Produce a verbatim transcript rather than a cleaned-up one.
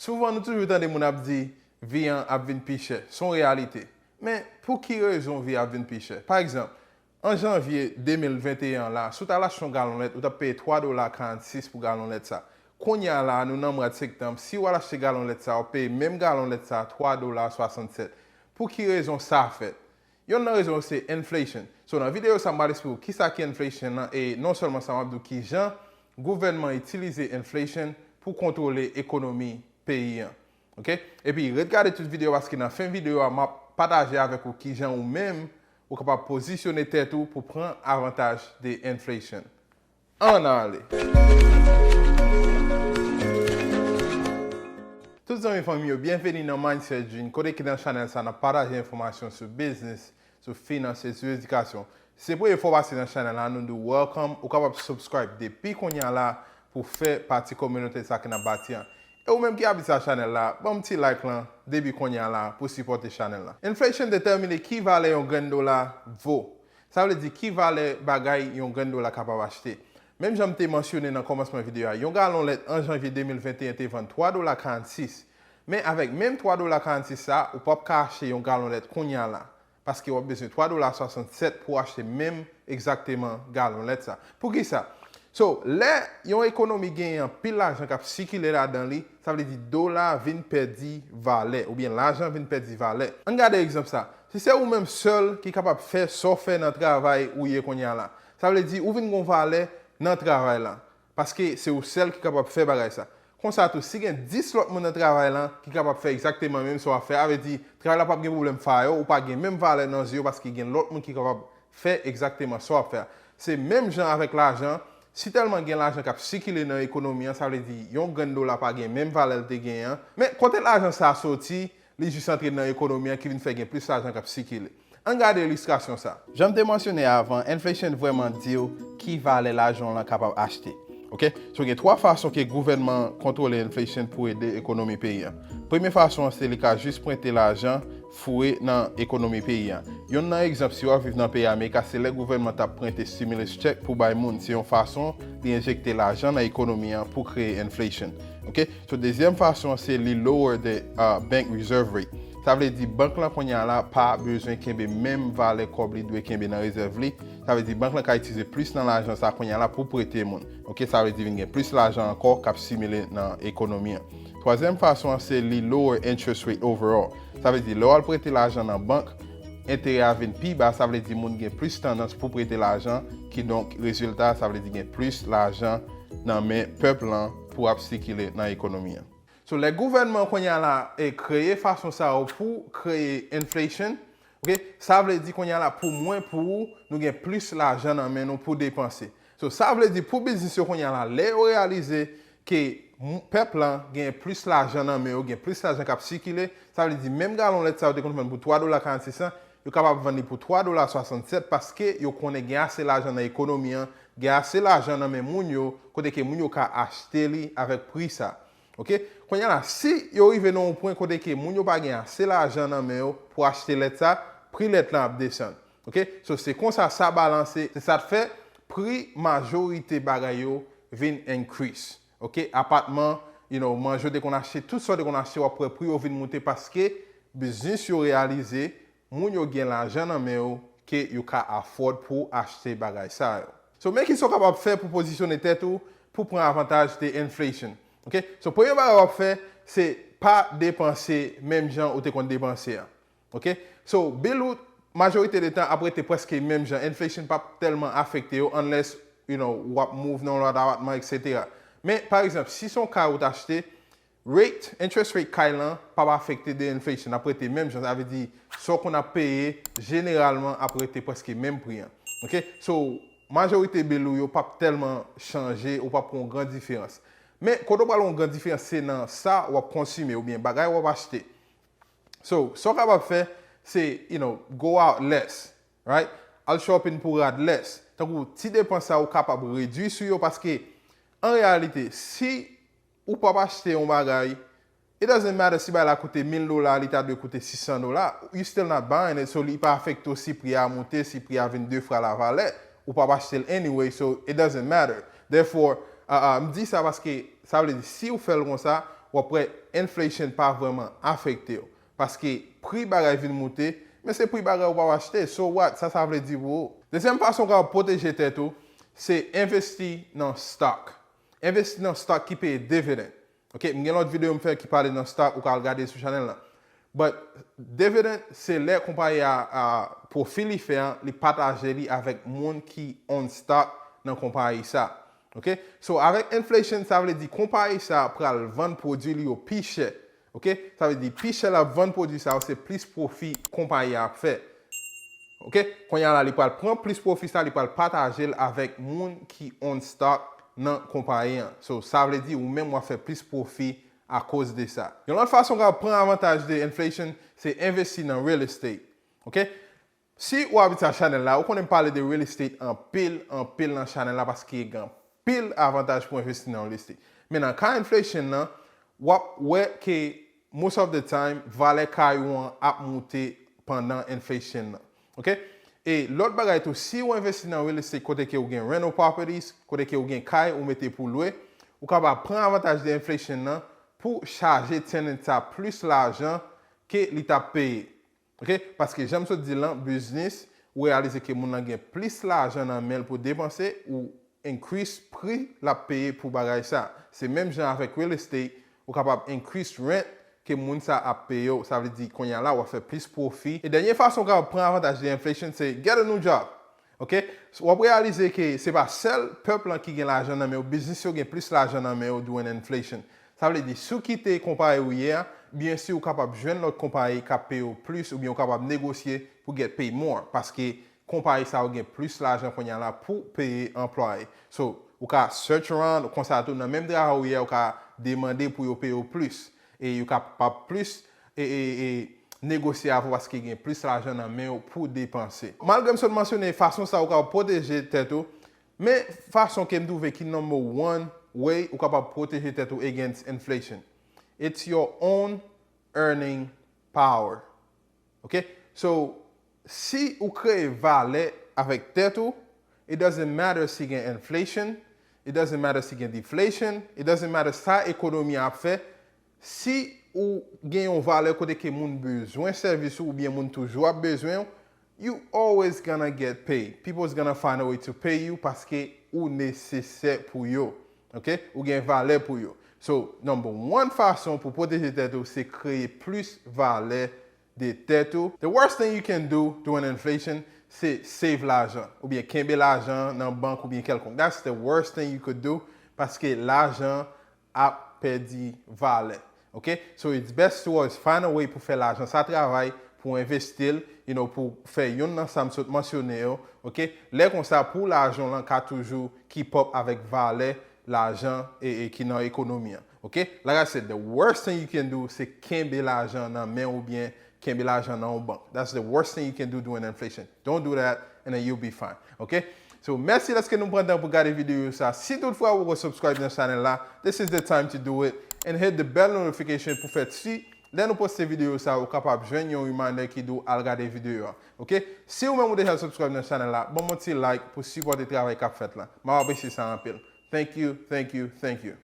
Souvan nou toujou tande moun ap di vi an ap vin pi chè. Se yon reyalite. Men pou ki rezon vi ap vin pi chè? Pa egzanp, an janvye de mil venteyen an la, si w t al achte yon galon lèt, ou t ap peye twa dola karannsis pou galon lèt sa. Kounye a la, nou nan mwa septanm, si w al achte galon lèt sa, w ap peye menm galon lèt sa twa dola swasannsèt. Pou ki rezon sa fèt? Yonn nan rezon yo se inflation. So, nan videyo sa, m pral esplike w kisa ki inflation nan, e non sèlman sa, m ap di w kijan gouvènman itilize inflation pou kontwole ekonomi peyi an. Oke? Epi, ret gade tout videyo a, paske nan fen videyo a, m ap pataje avèk ou kijan ou menm ou kapab pozisyone tèt ou pou pran avantaj de inflation. Ann ale! Tout zanmi fanmi yo, byenveni nan Mindset Dream, kote ki nan chanèl sa, n ap pataje enfòmasyon sou biznis, sou finans e sou edikasyon. Si se premye fwa w pase nan chanèl la, nou di w welcome. Ou kapab subscribe depi kounye a la pou w fè pati kominote sa ke n ap bati an. E ou menm ki abitye a chanèl la, ban m ti like lan depi kounye a la pou w sipòte chanèl la. Inflation detèmine ki valè yon grenn dola vo. Sa vle di ki valè bagay yon grenn dola kapab achte. Menm jan m te mansyone nan kòmansman videyo a, yon galon lèt an janvye de mil venteyen te vann twa dola karannsis. Men avèk menm twa dola karannsis sa, ou p ap ka achte yon galon lèt kounye a la. Paske w ap bezwen twa dola swasannsèt pou w achte menm egzakteman galon lèt sa. Poukisa? So, lè yon ekonomi genyen anpil lajan k ap sikile ladan li, sa vle di dola vin pèdi valè, oubyen lajan vin pèdi valè. Ann gade egzanp sa. Si se ou menm sèl ki kapab fè sa w fè nan travay ou ye kounye a la, sa vle di ou vin gon valè nan travay la. Paske se ou sèl ki kapab fè bagay sa. Konsa tou, si gen dis lòt moun nan travay lan ki kapab fè egzakteman menm sa w ap fè, sa vle di travay la p ap gen pwoblèm fè yo, ou pa gen menm valè nan zye yo paske gen lòt moun ki kapab fè egzakteman sa w ap fè a. Se menm jan avèk lajan, si tèlman gen lajan k ap sikile nan ekonomi an, sa vle di yon grenn dola pa gen menm valè l te genyen an. Men kote lajan sa a soti, li jis antre nan ekonomi an ki vin fè gen plis lajan k ap sikile. Ann gade ilistrasyon sa. Jan m te mansyone avan, inflation vrèman di w ki valè lajan w lan kapab achte. Oke? So gen twa fason ke gouvènman an kontwole inflation pou ede ekonomi peyi an. Premye fason an se li ka jis prente lajan foure nan ekonomi peyi an. Yonn nan egzanp, si w ap viv nan peyi Amerika, se lè gouvènman t ap prente stimulus check pou bay moun, se yon fason li enjekte lajan nan ekonomi an pou kreye inflation. Oke? So dezyèm fason an se li lower the uh, bank reserve rate. Sa vle di bank lan kounye a la pa bezwen kenbe menm valè kòb li dwe kenbe nan rezèv li. Sa vle di bank lan ka itilize plis nan lajan sa kounye a la pou prete moun. Oke, sa vle di vin gen plis lajan ankò k ap simile nan ekonomi an. Twazyèm fason an se li lower interest rate overall. Sa vle di lè w al prete lajan nan bank, enterè a vin pi ba, sa vle di moun gen plis tandans pou prete lajan, kidonk rezilta a, sa vle di gen plis lajan nan men pèp lan pou ap sikile nan ekonomi an. So, lè gouvènman kounye a la e kreye fason sa yo pou kreye inflation, oke, sa vle di kounye a la pou mwen, pou ou, nou gen plis lajan nan men nou pou depanse. So, sa vle di pou biznis yo kounye a la, lè yo reyalize ke pèp lan gen plis lajan nan men yo, gen plis lajan k ap sikile, sa vle di menm galon lèt sa yo te konn vann pou twa dola karannsis lan, yo kapab vann li pou twa dola swasannsèt paske yo konnen gen ase lajan nan ekonomi an, gen ase lajan nan men moun yo, kote ke moun yo ka achte li avèk pri sa. Oke? Kounye a la, si yo rive nan yon pwen kote ke moun yo pa gen ase lajan nan men yo pou achte lèt sa, pri lèt lan ap desann. Oke? So, se konsa sa balanse, se sa k fè pri majorite bagay yo vin increase. Oke? Apatman, you know, manje w te konn achte, tout sa w te konn achte, w ap wè pri yo vin moute paske biznis yo reyalize moun yo gen lajan nan men yo ke yo ka afford pou achte bagay sa yo. So, men kisa w kapab fè pou pozisyone tèt ou pou pran avantaj de inflation. Oke? So, premye bagay w ap fè, se pa depanse menm jan ou te konn depanse a. Oke? So, bill ou, majorite de tan, ap rete prèske menm jan. Inflation p ap tèlman afekte yo, unless, you know, w ap move nan yon lòt apatman, etsetera. Men, pa egzanp, si se yon kay ou t achte, rate, interest rate kay lan p ap afekte de inflation, ap rete menm jan, sa vle di sa w konn ap peye, jeneralman, ap rete prèske menm pri an. Oke? So, majorite bill ou yo p ap tèlman chanje, ou p ap wè yon gran diferans. Men, kote w pral wè yon gran diferans, se nan sa w ap konsime oubyen bagay w ap achte. So, sa w kapab fè, se, you know, go out less, right? Al shopping pou rad less. Tankou ti depans sa ou kapab redui sou yo paske, an reyalite, si ou p ap achte yon bagay, it doesn't matter si bagay la koute mil dola, li ta dwe koute sis san dola, you still not buying it, so li pa afekte w si pri a moute, si pri a vin de fwa la valè, ou p ap achte l anyway, so it doesn't matter. Therefore, uh, uh, m di sa paske sa vle di si ou fè l konsa, w ap wè inflation pa vrèman afekte w. Paske pri bagay vin moute, men se pri bagay ou p ap achte. So what? Sa sa vle di pou ou? Dezyèm fason w kapab pwoteje tèt ou, se envesti nan stock. Envesti nan stock ki peye dividend. Ok, m gen lòt videyo m fè ki pale nan stock, ou ka al gade sou chanèl la. But dividend, se lè konpayi a, a pwofi li fè an, li pataje li avèk moun ki own stock nan konpayi sa. Ok? So, avèk inflation, sa vle di konpayi sa pral vann pwodui li yo pi chè. Ok? Sa vle di pi chè l ap vann pwodui sa yo, se plis pwofi konpayi a ap fè. Ok? Kounye a la, li pral pran plis pwofi sa, li pral pataje l avèk moun ki own stock nan konpayi an. So, sa vle di ou menm w ap fè plis pwofi akoz de sa. Yon lòt fason w ka pran avantaj de inflation, se envesti nan real estate. Ok? Si ou abitye a chanèl la, ou konnen m pale de real estate anpil, anpil nan chanèl la paske gen anpil avantaj pou envesti nan real estate. Men nan ka inflation nan, w ap wè ke most of the time, valè kay ou an ap moute pandan inflation nan. Ok? E lòt bagay tou, si ou envesti nan real estate kote ke ou gen rental properties, kote ke ou gen kay ou mete pou lwe, ou kapab pran avantaj de inflation nan pou chaje tenant sa plis lajan ke li t ap peye. Ok? Paske jan m sot di l lan, biznis, ou reyalize ke moun nan gen plis lajan nan men l pou depanse, ou increase pri l ap peye pou bagay sa. Se menm jan avèk real estate, ou kapab increase rent ke moun sa ap peye w. Sa vle di kounye a la, w ap fè plis pwofi. E dènye fason w kapab pran avantaj de inflation, se get a new job. Ok? W ap reyalize ke se pa sèl pèp lan ki gen lajan nan men yo, biznis yo gen plis lajan nan men yo during inflation. Sa vle di, si w kite konpayi ou ye a, byen si w kapab jwenn lòt konpayi k ap peye w plis, oubyen w kapab negosye pou get paid more, paske konpayi sa yo gen plis lajan kounye a la pou peye anplwaye. So, ou ka search around, konsa tou, nan menm travay ou ye a, ou ka demande pou yo peye w plis. E yo kapab plis e, e, e negosye avè w paske gen plis lajan nan men w pou depanse. Malgre m sot mansyone fason sa ou ka pwoteje tèt ou, men fason ke m twouve ki number one way ou kapab pwoteje tèt ou against inflation. It's your own earning power. Ok? So, si ou kreye valè avèk tèt ou, it doesn't matter si gen inflation, it doesn't matter si gen deflation, it doesn't matter sa ekonomi a ap fè, si ou gen yon valè kote ke moun bezwen sèvis ou oubyen moun toujou ap bezwen w, you always gonna get paid. People's gonna find a way to pay you paske ou nesesè pou yo. Ok? Ou gen valè pou yo. So, number one fason pou pwoteje tèt ou se kreye plis valè de tèt ou. The worst thing you can do during inflation se save lajan oubyen kenbe lajan nan bank oubyen kèlkonk. That's the worst thing you could do paske lajan ap pèdi valè. Ok? So it's best to always find a way pou fè lajan sa travay, pou envesti l, you know, pou fè youn nan sa m sot mansyone yo. Ok? Lè konsa pou lajan w lan ka toujou keep up avèk valè lajan e, e ki nan ekonomi an. Ok? Like I said, the worst thing you can do se kenbe lajan nan men w oubyen kenbe lajan nan yon bank. That's the worst thing you can do during inflation. Don't do that and then you'll be fine. Ok? So, mèsi dèske nou pran tan pou gade videyo sa. Si toutfwa ou poko subscribe nan chanèl la, this is the time to do it and hit the bell notification pou fè si lè nou poste videyo sa ou kapab jwenn yon reminder ki di w al gade videyo a. Ok? Si ou menm ou deja subscribe nan chanèl la, ban m yon ti like pou sipòte travay k ap fèt la. M ap apresye sa anpil. Thank you, thank you, thank you.